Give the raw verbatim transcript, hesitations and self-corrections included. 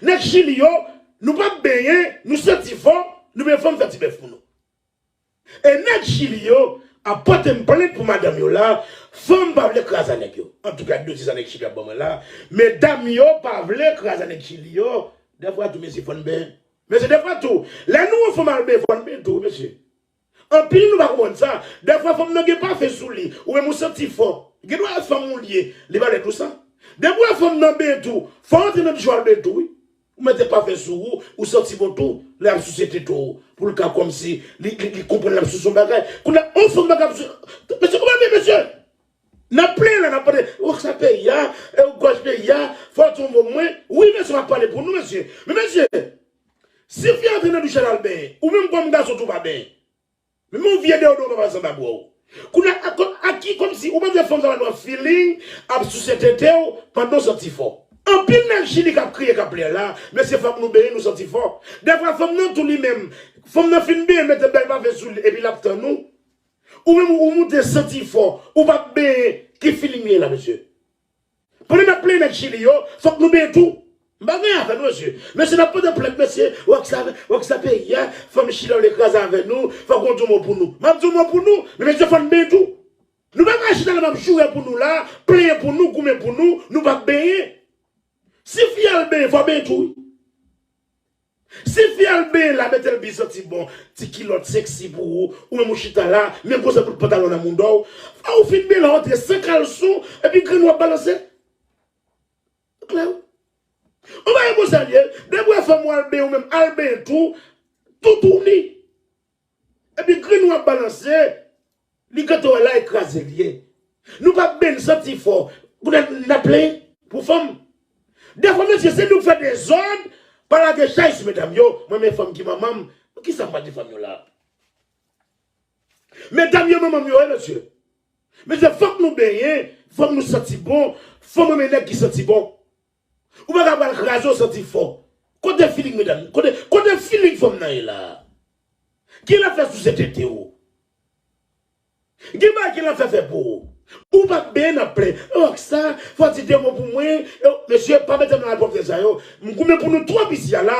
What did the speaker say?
Nèg Chili yo, nou p ap benyen, nou santi fò, nou benyen fanm fè ti bèf pou nou. E nèg Chili yo ap pote m plent pou madanm yo la, fanm pa vle kraze a nèg yo. Antouka, m di sa nèg Chili ap ban mwen la, medam yo pa vle kraze a nèg Chili yo, dèfwa tou, mesye, fò n benyen. Mesye, dèfwa tou, lè nou wè fanm al benyen, fò n benyen tou, mesye. Anpil nou pa konprann sa. Dèfwa fanm nan gen pafen sou li, ou menm ou santi fò. Gen dwa e fanm ou li ye, li pa lèd ou sa. Depi w wè fanm nan benyen tou, fò w antre nan douch ou al benyen tou, wi. Ou mete pafen sou ou, ou santi bon tou, lè y ap souse tete w, pou l ka kòmsi, li, li, li konprann l ap souse yon bagay. Kounye a, yon fanm pa ka souse, mesye, kòman l ye, mesye? N ap plenyen la, n ap pale, w sa peyi a, e w gòj peyi a, fò w di yon mo pou mwen. Wi, mesye, m ap pale pou nou, mesye. Men, mesye, si fi a antre nan douch la al benyen, ou menm kòm gason tou pa benyen. Men yon vye deyodorant pa pase anba bra w. Kounye a, a, a ki, kòmsi, ou panse fanm sa pa nan feeling, ap souse tete w, pandan w santi fò. Anpil nèg Chili k ap kriye, k ap plè la, mesye, fòk nou benyen, nou santi fò. Dèfwa fanm nan tou li menm, fanm nan fin benyen, mete bèl pafen sou li, epi l ap tann ou. Ou menm, ou moute santi fò, ou p ap benyen, ki feeling li ye la, mesye? Pandan n ap plenyen nèg Chili yo, fòk nou benyen tou. M pa gen afè nou, mesye. Mesye, n ap pote plent, mesye. Wè kisa, wè kisa peyi a, fanm Chili yo vle kraze avè nou, fòk nou di yon mo pou nou. M ap di yon mo pou nou, men mesye, fò n benyen tou. Nou pa ka chita la, m ap joure pou nou la, plenyen pou nou, goumen pou nou, nou p ap benyen. Si fi a al benyen, fò benyen tou, wi. Si fi a al benyen la, mete l byen santi bon, ti kilòt seksi pou ou, ou menm ou chita la, menm konsa bout pantalon nan mouda w. Fò ou fin benyen la, w antre san kalson, epi grenn ou ap balanse. Klè wi. Ou pa wè konsa l ye, depi w wè fanm ou al benyen, ou menm al benyen tou, tou touni. Epi grenn ou ap balanse, li gentan wè la e kraze l ye. Nou p ap benyen, n santi fò. Kounye a n ap plenyen pou fanm. Dèfwa, mesye, se nou k fè dezòd, pa lage chay sou medam yo. Mwen, men fanm ki manman m, kisa m pral di fanm yo la? Medam yo, manman m yo, wi, mesye. Mesye, fòk nou benyen, fòk nou santi bon, fanm renmen nèg ki santi bon. Ou pa ka pral kraze w santi fò. Kote feeling medam? Kote, kote feeling fanm nan ye la? Ki l ap fè souse tete w? Gen bagay ki l ap fè fè pou ou? Ou p ap benyen, n ap plenyen. Wè kisa, fò w di de mo pou mwen. Yo, mesye, pa mete m nan pwòblèm sa yo. M goumen pou nou twòp isi a la.